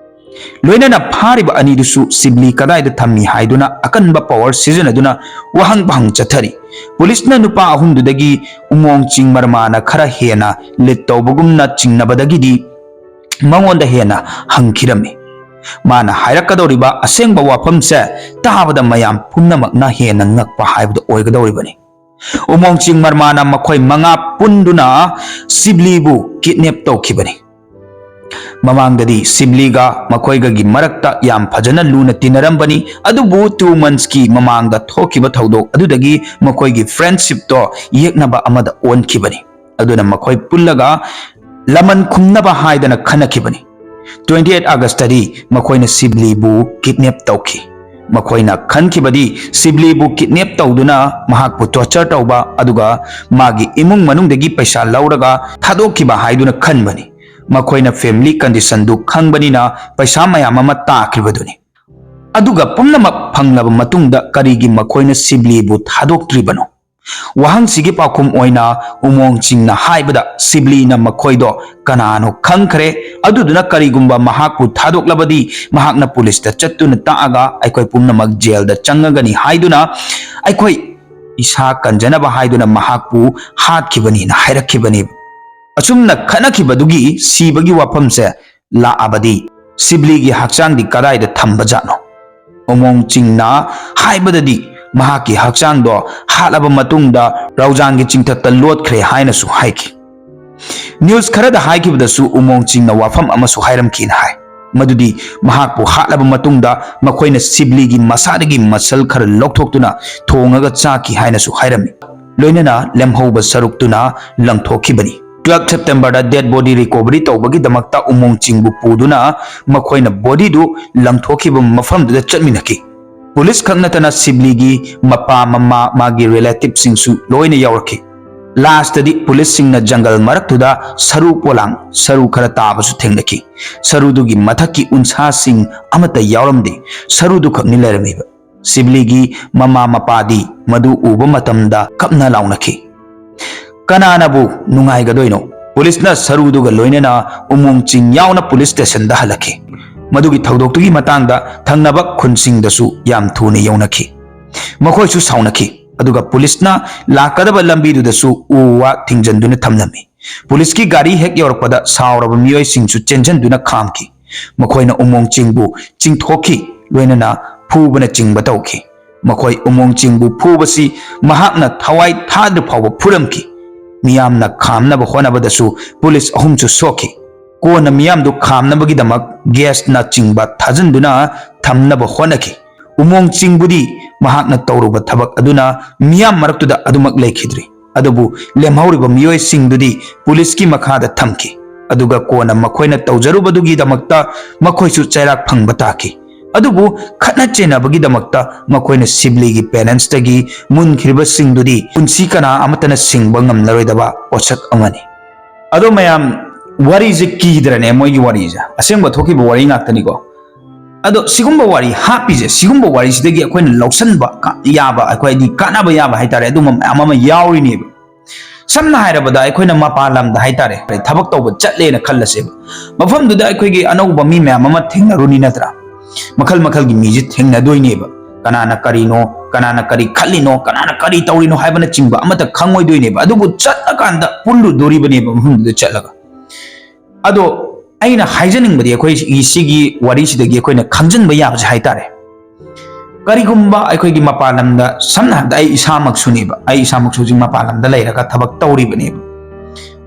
ꯂꯣꯏꯅꯅ ꯐꯥꯔꯤꯕ ꯑꯅꯤꯗꯨꯁꯨ ꯁꯤꯕꯂꯤ ꯀꯗꯥꯏꯗ ꯊꯝꯃꯤ ꯍꯥꯏꯗꯨꯅ ꯑꯀꯟꯕ ꯄꯋꯥꯔ ꯁꯤꯖꯤꯟꯅꯗꯨꯅ ꯋꯥꯍꯪ ꯄꯍꯪ ꯆꯠꯊꯔꯤ꯫ ꯄꯨꯂꯤꯁꯅ ꯅꯨꯄꯥ ꯑꯍꯨꯝꯗꯨꯗꯒꯤ ꯎꯃꯣꯡꯆꯤꯡ ꯃꯔꯃꯥꯅ ꯈꯔ ꯍꯦꯟꯅ ꯂꯤꯗ ꯇꯧꯕꯒꯨꯝꯅ ꯆꯤꯡꯅꯕꯗꯒꯤꯗꯤ ꯃꯉꯣꯟꯗ ꯍꯦꯟꯅ ꯍꯪꯈꯤꯔꯝꯃꯤ꯫ ꯃꯥꯅ ꯍꯥꯏꯔꯛꯀꯗꯧꯔꯤꯕ ꯑꯁꯦꯡꯕ ꯋꯥꯐꯝꯁꯦ ꯇꯥꯕꯗ ꯃꯌꯥꯝ ꯄꯨꯝꯅꯃꯛꯅ ꯍꯦꯟꯅ ꯉꯛꯄ ꯍꯥꯏꯕꯗꯨ ꯑꯣꯏꯒꯗꯧꯔꯤꯕꯅꯤ꯫ ꯎꯃꯣꯡꯆꯤꯡ ꯃꯔꯃꯥꯅ ꯃꯈꯣꯏ ꯃꯉꯥ ꯄꯨꯟꯗꯨꯅ ꯁꯤꯕꯂꯤꯕꯨ ꯀꯤꯗꯅꯦꯞ ꯇꯧꯈꯤꯕꯅꯤ꯫ ꯃꯃꯥꯡꯗꯗꯤ ꯁꯤꯕꯂꯤꯒ ꯃꯈꯣꯏꯒꯒꯤ ꯃꯔꯛꯇ ꯌꯥꯝ ꯐꯖꯅ ꯂꯨꯅ ꯇꯤꯟꯅꯔꯝꯕꯅꯤ, ꯑꯗꯨꯕꯨ ꯇꯨ ꯃꯟꯁꯀꯤ ꯃꯃꯥꯡꯗ ꯊꯣꯛꯈꯤꯕ ꯊꯧꯗꯣꯛ ꯑꯗꯨꯗꯒꯤ ꯃꯈꯣꯏꯒꯤ ꯐ꯭ꯔꯦꯟꯗꯁꯤꯞꯇꯣ ꯌꯦꯛꯅꯕ ꯑꯃꯗ ꯑꯣꯟꯈꯤꯕꯅꯤ꯫ ꯑꯗꯨꯅ ꯃꯈꯣꯏ ꯄꯨꯜꯂꯒ ꯂꯃꯟ ꯈꯨꯝꯅꯕ ꯍꯥꯏꯗꯅ ꯈꯟꯅꯈꯤꯕꯅꯤ꯫ ꯇ꯭ꯋꯦꯟꯇꯤ ꯑꯩꯠ ꯑꯥꯒꯁꯇꯗꯤ ꯃꯈꯣꯏꯅ ꯁꯤꯕꯂꯤꯕꯨ ꯀꯤꯗꯅꯦꯞ ꯇꯧꯈꯤ꯫ ꯃꯈꯣꯏꯅ ꯈꯟꯈꯤꯕꯗꯤ ꯁꯤꯕꯂꯤꯕꯨ ꯀꯤꯗꯅꯦꯞ ꯇꯧꯗꯨꯅ ꯃꯍꯥꯛꯄꯨ ꯇꯣꯔꯆꯔ ꯇꯧꯕ, ꯑꯗꯨꯒ ꯃꯥꯒꯤ ꯏꯃꯨꯡ ꯃꯅꯨꯡꯗꯒꯤ ꯄꯩꯁꯥ ꯂꯧꯔꯒ ꯊꯥꯗꯣꯛꯈꯤꯕ ꯍꯥꯏꯗꯨꯅ ꯈꯟꯕꯅꯤ꯫ ꯃꯈꯣꯏꯅ ꯐꯦꯃꯤꯂꯤ ꯀꯟꯗꯤꯁꯟꯗꯨ ꯈꯪꯕꯅꯤꯅ ꯄꯩꯁꯥ ꯃꯌꯥꯝ ꯑꯃ ꯇꯥꯈ꯭ꯔꯤꯕꯗꯨꯅꯤ꯫ ꯑꯗꯨꯒ ꯄꯨꯝꯅꯃꯛ ꯐꯪꯂꯕ ꯃꯇꯨꯡꯗ ꯀꯔꯤꯒꯤ ꯃꯈꯣꯏꯅ ꯁꯤꯕꯂꯤꯕꯨ ꯊꯥꯗꯣꯛꯇ꯭ꯔꯤꯕꯅꯣ? ꯋꯥꯍꯪꯁꯤꯒꯤ ꯄꯥꯎꯈꯨꯝ ꯑꯣꯏꯅ ꯎꯃꯣꯡ ꯆꯤꯡꯅ ꯍꯥꯏꯕꯗ ꯁꯤꯕꯂꯤꯅ ꯃꯈꯣꯏꯗꯣ ꯀꯅꯥꯅꯣ ꯈꯪꯈ꯭ꯔꯦ, ꯑꯗꯨꯗꯨꯅ ꯀꯔꯤꯒꯨꯝꯕ ꯃꯍꯥꯛꯄꯨ ꯊꯥꯗꯣꯛꯂꯕꯗꯤ ꯃꯍꯥꯛꯅ ꯄꯨꯂꯤꯁꯇ ꯆꯠꯇꯨꯅ ꯇꯥꯛꯑꯒ ꯑꯩꯈꯣꯏ ꯄꯨꯝꯅꯃꯛ ꯖꯦꯜꯗ ꯆꯪꯉꯒꯅꯤ ꯍꯥꯏꯗꯨꯅ ꯑꯩꯈꯣꯏ ꯏꯁꯥ ꯀꯟꯖꯅꯕ ꯍꯥꯏꯗꯨꯅ ꯃꯍꯥꯛꯄꯨ ꯍꯥꯠꯈꯤꯕꯅꯤꯅ ꯍꯥꯏꯔꯛꯈꯤꯕꯅꯤ꯫ ꯑꯁꯨꯝꯅ ꯈꯠꯅꯈꯤꯕꯗꯨꯒꯤ ꯁꯤꯕꯒꯤ ꯋꯥꯐꯝꯁꯦ ꯂꯥꯛꯑꯕꯗꯤ ꯁꯤꯕꯂꯤꯒꯤ ꯍꯛꯆꯥꯡꯗꯤ ꯀꯗꯥꯏꯗ ꯊꯝꯕꯖꯥꯠꯅꯣ? ꯎꯃꯣꯡ ꯆꯤꯡꯅ ꯍꯥꯏꯕꯗꯗꯤ ꯃꯍꯥꯛꯀꯤ ꯍꯛꯆꯥꯡꯗꯣ ꯍꯥꯠꯂꯕ ꯃꯇꯨꯡꯗ ꯔꯧꯖꯥꯡꯒꯤ ꯆꯤꯡꯊꯛꯇ ꯂꯣꯠꯈ꯭ꯔꯦ ꯍꯥꯏꯅꯁꯨ ꯍꯥꯏꯈꯤ꯫ ꯅ꯭ꯌꯨꯁ ꯈꯔꯗ ꯍꯥꯏꯈꯤꯕꯗꯁꯨ ꯎꯃꯣꯡ ꯆꯤꯡꯅ ꯋꯥꯐꯝ ꯑꯃꯁꯨ ꯍꯥꯏꯔꯝꯈꯤꯅ ꯍꯥꯏ, ꯃꯗꯨꯗꯤ ꯃꯍꯥꯛꯄꯨ ꯍꯥꯠꯂꯕ ꯃꯇꯨꯡꯗ ꯃꯈꯣꯏꯅ ꯁꯤꯕꯂꯤꯒꯤ ꯃꯁꯥꯗꯒꯤ ꯃꯁꯜ ꯈꯔ ꯂꯧꯊꯣꯛꯇꯨꯅ ꯊꯣꯡꯉꯒ ꯆꯥꯈꯤ ꯍꯥꯏꯅꯁꯨ ꯍꯥꯏꯔꯝꯃꯤ꯫ ꯂꯣꯏꯅꯅ ꯂꯦꯝꯍꯧꯕ ꯁꯔꯨꯛꯇꯨꯅ ꯂꯪꯊꯣꯛꯈꯤꯕꯅꯤ꯫ ꯇꯨꯋꯦꯜꯐ ꯁꯦꯞꯇꯦꯝꯕꯔꯗ ꯗꯦꯗ ꯕꯣꯗꯤ ꯔꯤꯀꯣꯚꯔꯤ ꯇꯧꯕꯒꯤꯗꯃꯛꯇ ꯎꯃꯣꯡ ꯆꯤꯡꯕꯨ ꯄꯨꯗꯨꯅ ꯃꯈꯣꯏꯅ ꯕꯣꯗꯤꯗꯨ ꯂꯪꯊꯣꯛꯈꯤꯕ ꯃꯐꯝꯗꯨꯗ ꯆꯠꯃꯤꯟꯅꯈꯤ꯫ ꯄꯨꯂꯤꯁ ꯈꯛ ꯅꯠꯇꯅ ꯁꯤꯕꯂꯤꯒꯤ ꯃꯄꯥ, ꯃꯃꯥ, ꯃꯥꯒꯤ ꯔꯤꯂꯦꯇꯤꯚꯁꯤꯡꯁꯨ ꯂꯣꯏꯅ ꯌꯥꯎꯔꯛꯈꯤ꯫ ꯂꯥꯁꯇꯗꯤ ꯄꯨꯂꯤꯁꯁꯤꯡꯅ ꯖꯪꯒꯜ ꯃꯔꯛꯇꯨꯗ ꯁꯔꯨ ꯄꯣꯂꯥꯡ, ꯁꯔꯨ ꯈꯔ ꯇꯥꯕꯁꯨ ꯊꯦꯡꯅꯈꯤ꯫ ꯁꯔꯨꯗꯨꯒꯤ ꯃꯊꯛꯀꯤ ꯎꯟꯁꯥꯁꯤꯡ ꯑꯃꯠꯇ ꯌꯥꯎꯔꯝꯗꯦ꯫ ꯁꯔꯨꯗꯨ ꯈꯛꯅꯤ ꯂꯩꯔꯝꯃꯤꯕ꯫ ꯁꯤꯕꯂꯤꯒꯤ ꯃꯃꯥ ꯃꯄꯥꯗꯤ ꯃꯗꯨ ꯎꯕ ꯃꯇꯝꯗ ꯀꯞꯅ ꯂꯥꯎꯅꯈꯤ꯫ ꯀꯅꯥꯅꯕꯨ ꯅꯨꯡꯉꯥꯏꯒꯗꯣꯏꯅꯣ? ꯄꯨꯂꯤꯁꯅ ꯁꯔꯨꯗꯨꯒ ꯂꯣꯏꯅꯅ ꯎꯃꯣꯡ ꯆꯤꯡ ꯌꯥꯎꯅ ꯄꯨꯂꯤꯁ ꯁ꯭ꯇꯦꯁꯟꯗ ꯍꯜꯂꯛꯈꯤ꯫ ꯃꯗꯨꯒꯤ ꯊꯧꯗꯣꯛꯇꯨꯒꯤ ꯃꯇꯥꯡꯗ ꯊꯪꯅꯕ ꯈꯨꯟꯁꯤꯡꯗꯁꯨ ꯌꯥꯝ ꯊꯨꯅ ꯌꯧꯅꯈꯤ꯫ ꯃꯈꯣꯏꯁꯨ ꯁꯥꯎꯅꯈꯤ, ꯑꯗꯨꯒ ꯄꯨꯂꯤꯁꯅ ꯂꯥꯛꯀꯗꯕ ꯂꯝꯕꯤꯗꯨꯗꯁꯨ ꯎ ꯋꯥ ꯊꯤꯡꯖꯤꯟꯗꯨꯅ ꯊꯝꯂꯝꯃꯤ꯫ ꯄꯨꯂꯤꯁꯀꯤ ꯒꯥꯔꯤ ꯍꯦꯛ ꯌꯧꯔꯛꯄꯗ ꯁꯥꯎꯔꯕ ꯃꯤꯑꯣꯏꯁꯤꯡꯁꯨ ꯆꯦꯟꯁꯤꯟꯗꯨꯅ ꯈꯥꯝꯈꯤ꯫ ꯃꯈꯣꯏꯅ ꯎꯃꯣꯡ ꯆꯤꯡꯕꯨ ꯆꯤꯡꯊꯣꯛꯈꯤ, ꯂꯣꯏꯅꯅ ꯐꯨꯕꯅꯆꯤꯡꯕ ꯇꯧꯈꯤ꯫ ꯃꯈꯣꯏ ꯎꯃꯣꯡ ꯆꯤꯡꯕꯨ ꯐꯨꯕꯁꯤ ꯃꯍꯥꯛꯅ ꯊꯋꯥꯏ ꯊꯥꯗ꯭ꯔꯤ ꯐꯥꯎꯕ ꯐꯨꯔꯝꯈꯤ꯫ ꯃꯤꯌꯥꯝꯅ ꯈꯥꯝꯅꯕ ꯍꯣꯠꯅꯕꯗꯁꯨ ꯄꯨꯂꯤꯁ ꯑꯍꯨꯝꯁꯨ ꯁꯣꯛꯈꯤ꯫ ꯀꯣꯟꯅ ꯃꯤꯌꯥꯝꯗꯨ ꯈꯥꯝꯅꯕꯒꯤꯗꯃꯛ ꯒ꯭ꯌꯥꯁꯅꯆꯤꯡꯕ ꯊꯥꯖꯤꯟꯗꯨꯅ ꯊꯝꯅꯕ ꯍꯣꯠꯅꯈꯤ꯫ ꯎꯃꯣꯡ ꯆꯤꯡꯕꯨꯗꯤ ꯃꯍꯥꯛꯅ ꯇꯧꯔꯨꯕ ꯊꯕꯛ ꯑꯗꯨꯅ ꯃꯤꯌꯥꯝ ꯃꯔꯛꯇꯨꯗ ꯑꯗꯨꯃꯛ ꯂꯩꯈꯤꯗ꯭ꯔꯤ꯫ ꯑꯗꯨꯕꯨ ꯂꯦꯝꯍꯧꯔꯤꯕ ꯃꯤꯑꯣꯏꯁꯤꯡꯗꯨꯗꯤ ꯄꯨꯂꯤꯁꯀꯤ ꯃꯈꯥꯗ ꯊꯝꯈꯤ꯫ ꯑꯗꯨꯒ ꯀꯣꯟꯅ ꯃꯈꯣꯏꯅ ꯇꯧꯖꯔꯨꯕꯗꯨꯒꯤꯗꯃꯛꯇ ꯃꯈꯣꯏꯁꯨ ꯆꯩꯔꯥꯛ ꯐꯪꯕ ꯇꯥꯈꯤ꯫ ꯑꯗꯨꯕꯨ ꯈꯠꯅ ꯆꯩꯅꯕꯒꯤꯗꯃꯛꯇ ꯃꯈꯣꯏꯅ ꯁꯤꯕꯂꯤꯒꯤ ꯄꯦꯔꯦꯟꯁꯇꯒꯤ ꯃꯨꯟꯈꯤꯕꯁꯤꯡꯗꯨꯗꯤ ꯄꯨꯟꯁꯤ ꯀꯅꯥ ꯑꯃꯠꯇꯅ ꯁꯤꯡꯕ ꯉꯝꯂꯔꯣꯏꯗꯕ ꯄꯣꯠꯁꯛ ꯑꯃꯅꯤ꯫ ꯑꯗꯣ ꯃꯌꯥꯝ, ꯋꯥꯔꯤꯁꯦ ꯀꯤꯗ꯭ꯔꯅꯦ? ꯃꯣꯏꯒꯤ ꯋꯥꯔꯤꯁꯦ ꯑꯁꯦꯡꯕ ꯊꯣꯛꯈꯤꯕ ꯋꯥꯔꯤ ꯉꯥꯛꯇꯅꯤꯀꯣ꯫ ꯑꯗꯣ ꯁꯤꯒꯨꯝꯕ ꯋꯥꯔꯤ ꯍꯥꯞꯄꯤꯁꯦ, ꯁꯤꯒꯨꯝꯕ ꯋꯥꯔꯤꯁꯤꯗꯒꯤ ꯑꯩꯈꯣꯏꯅ ꯂꯧꯁꯤꯟꯕ ꯀ-, ꯌꯥꯕ, ꯑꯩꯈꯣꯏ ꯍꯥꯏꯗꯤ ꯀꯥꯟꯅꯕ ꯌꯥꯕ ꯍꯥꯏꯇꯥꯔꯦ, ꯑꯗꯨꯝꯕ ꯃꯌꯥꯝ ꯑꯃ ꯌꯥꯎꯔꯤꯅꯦꯕ꯫ ꯁꯝꯅ ꯍꯥꯏꯔꯕꯗ, ꯑꯩꯈꯣꯏꯅ ꯃꯄꯥꯟ ꯂꯝꯗ ꯍꯥꯏꯇꯥꯔꯦ, ꯊꯕꯛ ꯇꯧꯕ ꯆꯠꯂꯦꯅ ꯈꯜꯂꯁꯦꯕ꯫ ꯃꯐꯝꯗꯨꯗ ꯑꯩꯈꯣꯏꯒꯤ ꯑꯅꯧꯕ ꯃꯤ ꯃꯌꯥꯝ ꯑꯃ ꯊꯦꯡꯅꯔꯨꯅꯤ ꯅꯠꯇ꯭ꯔꯥ? ꯃꯈꯜ ꯃꯈꯜꯒꯤ ꯃꯤꯁꯦ ꯊꯦꯡꯅꯗꯣꯏꯅꯦꯕ꯫ ꯀꯅꯥꯅ ꯀꯔꯤꯅꯣ, ꯀꯅꯥꯅ ꯀꯔꯤ ꯈꯜꯂꯤꯅꯣ, ꯀꯅꯥꯅ ꯀꯔꯤ ꯇꯧꯔꯤꯅꯣ ꯍꯥꯏꯕꯅꯆꯤꯡꯕ ꯑꯃꯠꯇ ꯈꯪꯉꯣꯏꯗꯣꯏꯅꯦꯕ꯫ ꯑꯗꯨꯕꯨ ꯆꯠꯂꯀꯥꯟꯗ ꯄꯨꯜꯂꯨꯗꯣꯔꯤꯕꯅꯦꯕ ꯃꯐꯝꯗꯨꯗ ꯆꯠꯂꯒ꯫ ꯑꯗꯣ ꯑꯩꯅ ꯍꯥꯏꯖꯅꯤꯡꯕꯗꯤ, ꯑꯩꯈꯣꯏ ꯁꯤꯒꯤ ꯋꯥꯔꯤꯁꯤꯗꯒꯤ ꯑꯩꯈꯣꯏꯅ ꯈꯪꯖꯤꯟꯕ ꯌꯥꯕꯁꯦ ꯍꯥꯏꯇꯥꯔꯦ, ꯀꯔꯤꯒꯨꯝꯕ ꯑꯩꯈꯣꯏꯒꯤ ꯃꯄꯥꯟ ꯂꯝꯗ, ꯁꯝꯅ ꯍꯥꯏꯔꯕꯗ ꯑꯩ ꯏꯁꯥꯃꯛꯁꯨꯅꯦꯕ, ꯑꯩ ꯏꯁꯥꯃꯛꯁꯨ ꯍꯧꯖꯤꯛ ꯃꯄꯥꯟ ꯂꯝꯗ ꯂꯩꯔꯒ ꯊꯕꯛ ꯇꯧꯔꯤꯕꯅꯦꯕ,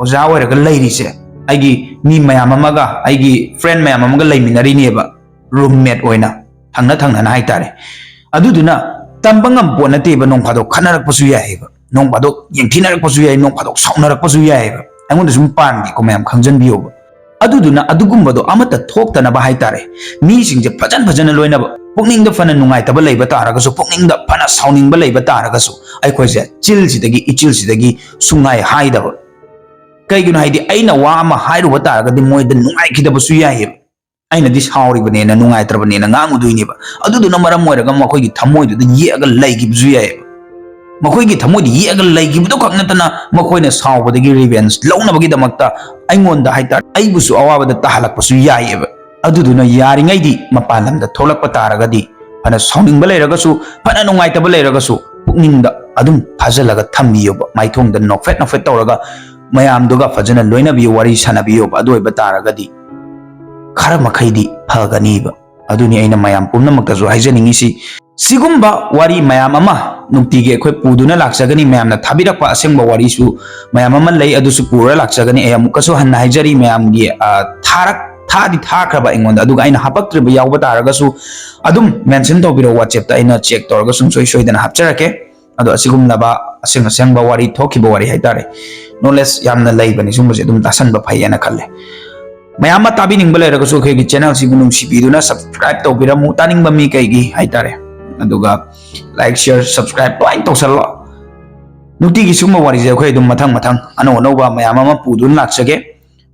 ꯑꯣꯖꯥ ꯑꯣꯏꯔꯒ ꯂꯩꯔꯤꯁꯦ꯫ ꯑꯩꯒꯤ ꯃꯤ ꯃꯌꯥꯝ ꯑꯃꯒ, ꯑꯩꯒꯤ ꯐ꯭ꯔꯦꯟ ꯃꯌꯥꯝ ꯑꯃꯒ ꯂꯩꯃꯤꯟꯅꯔꯤꯅꯦꯕ, ꯔꯨꯝꯃꯦꯠ ꯑꯣꯏꯅ, ꯊꯪꯅ ꯊꯪꯅꯅ ꯍꯥꯏꯇꯥꯔꯦ꯫ ꯑꯗꯨꯗꯨꯅ ꯇꯝꯕ ꯉꯝꯕ ꯄꯣꯠ ꯅꯠꯇꯦꯕ, ꯅꯣꯡ ꯐꯥꯗꯣꯛ ꯈꯠꯅꯔꯛꯄꯁꯨ ꯌꯥꯏꯑꯕ, ꯅꯣꯡ ꯐꯥꯗꯣꯛ ꯌꯦꯡꯊꯤꯅꯔꯛꯄꯁꯨ ꯌꯥꯏ, ꯅꯣꯡ ꯐꯥꯗꯣꯛ ꯁꯥꯎꯅꯔꯛꯄꯁꯨ ꯌꯥꯏꯑꯕ꯫ ꯑꯩꯉꯣꯟꯗ ꯁꯨꯝ ꯄꯥꯟꯒꯦꯀꯣ, ꯃꯌꯥꯝ ꯈꯪꯖꯟꯕꯤꯌꯣꯕ꯫ ꯑꯗꯨꯗꯨꯅ ꯑꯗꯨꯒꯨꯝꯕꯗꯣ ꯑꯃꯠꯇ ꯊꯣꯛꯇꯅꯕ ꯍꯥꯏꯇꯥꯔꯦ, ꯃꯤꯁꯤꯡꯁꯦ ꯐꯖꯅ ꯐꯖꯅ ꯂꯣꯏꯅꯕ, ꯄꯨꯛꯅꯤꯡꯗ ꯐꯅ ꯅꯨꯡꯉꯥꯏꯇꯕ ꯂꯩꯕ ꯇꯥꯔꯒꯁꯨ, ꯄꯨꯛꯅꯤꯡꯗ ꯐꯅ ꯁꯥꯎꯅꯤꯡꯕ ꯂꯩꯕ ꯇꯥꯔꯒꯁꯨ, ꯑꯩꯈꯣꯏꯁꯦ ꯆꯤꯜꯁꯤꯗꯒꯤ, ꯏꯆꯤꯜꯁꯤꯗꯒꯤ ꯁꯨꯡꯍꯥꯏ ꯍꯥꯏꯗꯕ꯫ ꯀꯩꯒꯤꯅꯣ ꯍꯥꯏꯗꯤ, ꯑꯩꯅ ꯋꯥ ꯑꯃ ꯍꯥꯏꯔꯨꯕ ꯇꯥꯔꯒꯗꯤ ꯃꯣꯏꯗ ꯅꯨꯡꯉꯥꯏꯈꯤꯗꯕꯁꯨ ꯌꯥꯏꯌꯦꯕ꯫ ꯑꯩꯅꯗꯤ ꯁꯥꯎꯔꯤꯕꯅꯦꯅ, ꯅꯨꯡꯉꯥꯏꯇ꯭ꯔꯕꯅꯦꯅ ꯉꯥꯡꯉꯨꯗꯣꯏꯅꯦꯕ꯫ ꯑꯗꯨꯗꯨꯅ ꯃꯔꯝ ꯑꯣꯏꯔꯒ ꯃꯈꯣꯏꯒꯤ ꯊꯃꯣꯏꯗꯨꯗ ꯌꯦꯛꯑꯒ ꯂꯩꯈꯤꯕꯁꯨ ꯌꯥꯏꯌꯦꯕ꯫ ꯃꯈꯣꯏꯒꯤ ꯊꯃꯣꯏꯗ ꯌꯦꯛꯑꯒ ꯂꯩꯈꯤꯕꯗꯨ ꯈꯛ ꯅꯠꯇꯅ, ꯃꯈꯣꯏꯅ ꯁꯥꯎꯕꯗꯒꯤ revenge ꯂꯧꯅꯕꯒꯤꯗꯃꯛꯇ ꯑꯩꯉꯣꯟꯗ ꯍꯥꯏꯇꯥꯔꯦ, ꯑꯩꯕꯨꯁꯨ ꯑꯋꯥꯕꯗ ꯇꯥꯍꯜꯂꯛꯄꯁꯨ ꯌꯥꯏꯌꯦꯕ꯫ ꯑꯗꯨꯗꯨꯅ ꯌꯥꯔꯤꯉꯩꯗꯤ ꯃꯄꯥꯟ ꯂꯝꯗ ꯊꯣꯛꯂꯛꯄ ꯇꯥꯔꯒꯗꯤ, ꯐꯅ ꯁꯥꯎꯅꯤꯡꯕ ꯂꯩꯔꯒꯁꯨ, ꯐꯅ ꯅꯨꯡꯉꯥꯏꯇꯕ ꯂꯩꯔꯒꯁꯨ, ꯄꯨꯛꯅꯤꯡꯗ ꯑꯗꯨꯝ ꯐꯥꯖꯤꯜꯂꯒ ꯊꯝꯕꯤꯌꯣꯕ꯫ ꯃꯥꯏꯊꯣꯡꯗ ꯅꯣꯛꯐꯦꯠ ꯅꯣꯛꯐꯦꯠ ꯇꯧꯔꯒ ꯃꯌꯥꯝꯗꯨꯒ ꯐꯖꯅ ꯂꯣꯏꯅꯕꯤꯌꯨ, ꯋꯥꯔꯤ ꯁꯥꯟꯅꯕꯤꯌꯣꯕ꯫ ꯑꯗꯨ ꯑꯣꯏꯕ ꯇꯥꯔꯒꯗꯤ ꯈꯔ ꯃꯈꯩꯗꯤ ꯐꯒꯅꯤꯕ꯫ ꯑꯗꯨꯅꯤ ꯑꯩꯅ ꯃꯌꯥꯝ ꯄꯨꯝꯅꯃꯛꯇꯁꯨ ꯍꯥꯏꯖꯅꯤꯡꯉꯤꯁꯤ꯫ ꯁꯤꯒꯨꯝꯕ ꯋꯥꯔꯤ ꯃꯌꯥꯝ ꯑꯃ ꯅꯨꯡꯇꯤꯒꯤ ꯑꯩꯈꯣꯏ ꯄꯨꯗꯨꯅ ꯂꯥꯛꯆꯒꯅꯤ꯫ ꯃꯌꯥꯝꯅ ꯊꯥꯕꯤꯔꯛꯄ ꯑꯁꯦꯡꯕ ꯋꯥꯔꯤꯁꯨ ꯃꯌꯥꯝ ꯑꯃ ꯂꯩ, ꯑꯗꯨꯁꯨ ꯄꯨꯔ ꯂꯥꯛꯆꯒꯅꯤ꯫ ꯑꯩ ꯑꯃꯨꯛꯀꯁꯨ ꯍꯟꯅ ꯍꯥꯏꯖꯔꯤ, ꯃꯌꯥꯝꯒꯤ, ꯑ, ꯊꯥꯔꯛ-, ꯊꯥꯗꯤ ꯊꯥꯈ꯭ꯔꯕ ꯑꯩꯉꯣꯟꯗ, ꯑꯗꯨꯒ ꯑꯩꯅ ꯍꯥꯄꯛꯇ꯭ꯔꯤꯕ ꯌꯥꯎꯕ ꯇꯥꯔꯒꯁꯨ ꯑꯗꯨꯝ mention ꯇꯧꯕꯤꯔꯛꯑꯣ WhatsApp-ꯇ, ꯑꯩꯅ check ꯇꯧꯔꯒ ꯁꯨꯡꯁꯣꯏ ꯁꯣꯏꯗꯅ ꯍꯥꯞꯆꯔꯛꯀꯦ꯫ ꯑꯗꯣ ꯑꯁꯤꯒꯨꯝꯂꯕ ꯑꯁꯦꯡ ꯑꯁꯦꯡꯕ ꯋꯥꯔꯤ, ꯊꯣꯛꯈꯤꯕ ꯋꯥꯔꯤ ꯍꯥꯏꯇꯥꯔꯦ, knowledge ꯌꯥꯝꯅ ꯂꯩꯕꯅꯤ, ꯁꯨꯝꯕꯁꯦ ꯑꯗꯨꯝ ꯇꯥꯁꯟꯕ ꯐꯩꯌꯦꯅ ꯈꯜꯂꯦ꯫ ꯃꯌꯥꯝ ꯑꯃ ꯇꯥꯕꯤꯅꯤꯡꯕ ꯂꯩꯔꯒꯁꯨ ꯑꯩꯈꯣꯏꯒꯤ channel-ꯁꯤꯕꯨ ꯅꯨꯡꯁꯤꯕꯤꯗꯨꯅ subscribe ꯇꯧꯕꯤꯔꯝꯃꯨ, ꯇꯥꯅꯤꯡꯕ ꯃꯤ ꯀꯩꯒꯤ ꯍꯥꯏꯇꯥꯔꯦ꯫ ꯑꯗꯨꯒ like, share, subscribe ꯂꯣꯏ ꯇꯧꯁꯜꯂꯣ꯫ ꯅꯨꯡꯇꯤꯒꯤ ꯁꯤꯒꯨꯝꯕ ꯋꯥꯔꯤꯁꯦ ꯑꯩꯈꯣꯏ ꯑꯗꯨꯝ ꯃꯊꯪ ꯃꯊꯪ ꯑꯅꯧ ꯑꯅꯧꯕ ꯃꯌꯥꯝ ꯑꯃ ꯄꯨꯗꯨꯅ ꯂꯥꯛꯆꯒꯦ꯫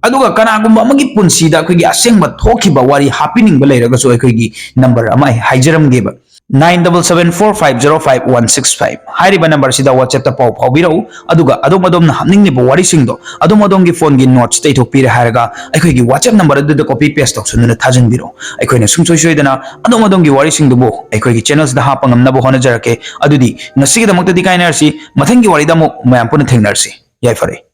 ꯑꯗꯨꯒ ꯀꯅꯥꯒꯨꯝꯕ ꯑꯃꯒꯤ ꯄꯨꯟꯁꯤꯗ ꯑꯩꯈꯣꯏꯒꯤ ꯑꯁꯦꯡꯕ ꯊꯣꯛꯈꯤꯕ ꯋꯥꯔꯤ ꯍꯥꯞꯄꯤꯅꯤꯡꯕ ꯂꯩꯔꯒꯁꯨ ꯑꯩꯈꯣꯏꯒꯤ number ꯑꯃ ꯑꯩ ꯍꯥꯏꯖꯔꯝꯒꯦꯕ, nine double seven four five zero five one six five꯫ ꯍꯥꯏꯔꯤꯕ number-ꯁꯤꯗ WhatsApp-ꯇ ꯄꯥꯎ ꯐꯥꯎꯕꯤꯔꯛꯎ, ꯑꯗꯨꯒ ꯑꯗꯣꯝ ꯑꯗꯣꯝꯅ ꯍꯥꯞꯅꯤꯡꯂꯤꯕ ꯋꯥꯔꯤꯁꯤꯡꯗꯣ ꯑꯗꯣꯝ ꯑꯗꯣꯝꯒꯤ phone-ꯒꯤ notes-ꯇ ꯏꯊꯣꯛꯄꯤꯔꯦ ꯍꯥꯏꯔꯒ ꯑꯩꯈꯣꯏꯒꯤ WhatsApp number ꯑꯗꯨꯗ copy paste ꯇꯧꯁꯤꯟꯗꯨꯅ ꯊꯥꯖꯤꯟꯕꯤꯔꯛꯎ꯫ ꯑꯩꯈꯣꯏꯅ ꯁꯨꯡꯁꯣꯏ ꯁꯣꯏꯗꯅ ꯑꯗꯣꯝ ꯑꯗꯣꯝꯒꯤ ꯋꯥꯔꯤꯁꯤꯡꯗꯨꯕꯨ ꯑꯩꯈꯣꯏꯒꯤ channels-ꯗ ꯍꯥꯞꯄ ꯉꯝꯅꯕ ꯍꯣꯠꯅꯖꯔꯛꯀꯦ꯫ ꯑꯗꯨꯗꯤ ꯉꯁꯤꯒꯤꯗꯃꯛꯇꯗꯤ ꯀꯥꯏꯅꯔꯁꯤ, ꯃꯊꯪꯒꯤ ꯋꯥꯔꯤꯗ ꯑꯃꯨꯛ ꯃꯌꯥꯝ ꯄꯨꯟꯅ ꯊꯦꯡꯅꯔꯁꯤ꯫ ꯌꯥꯏꯐꯔꯦ꯫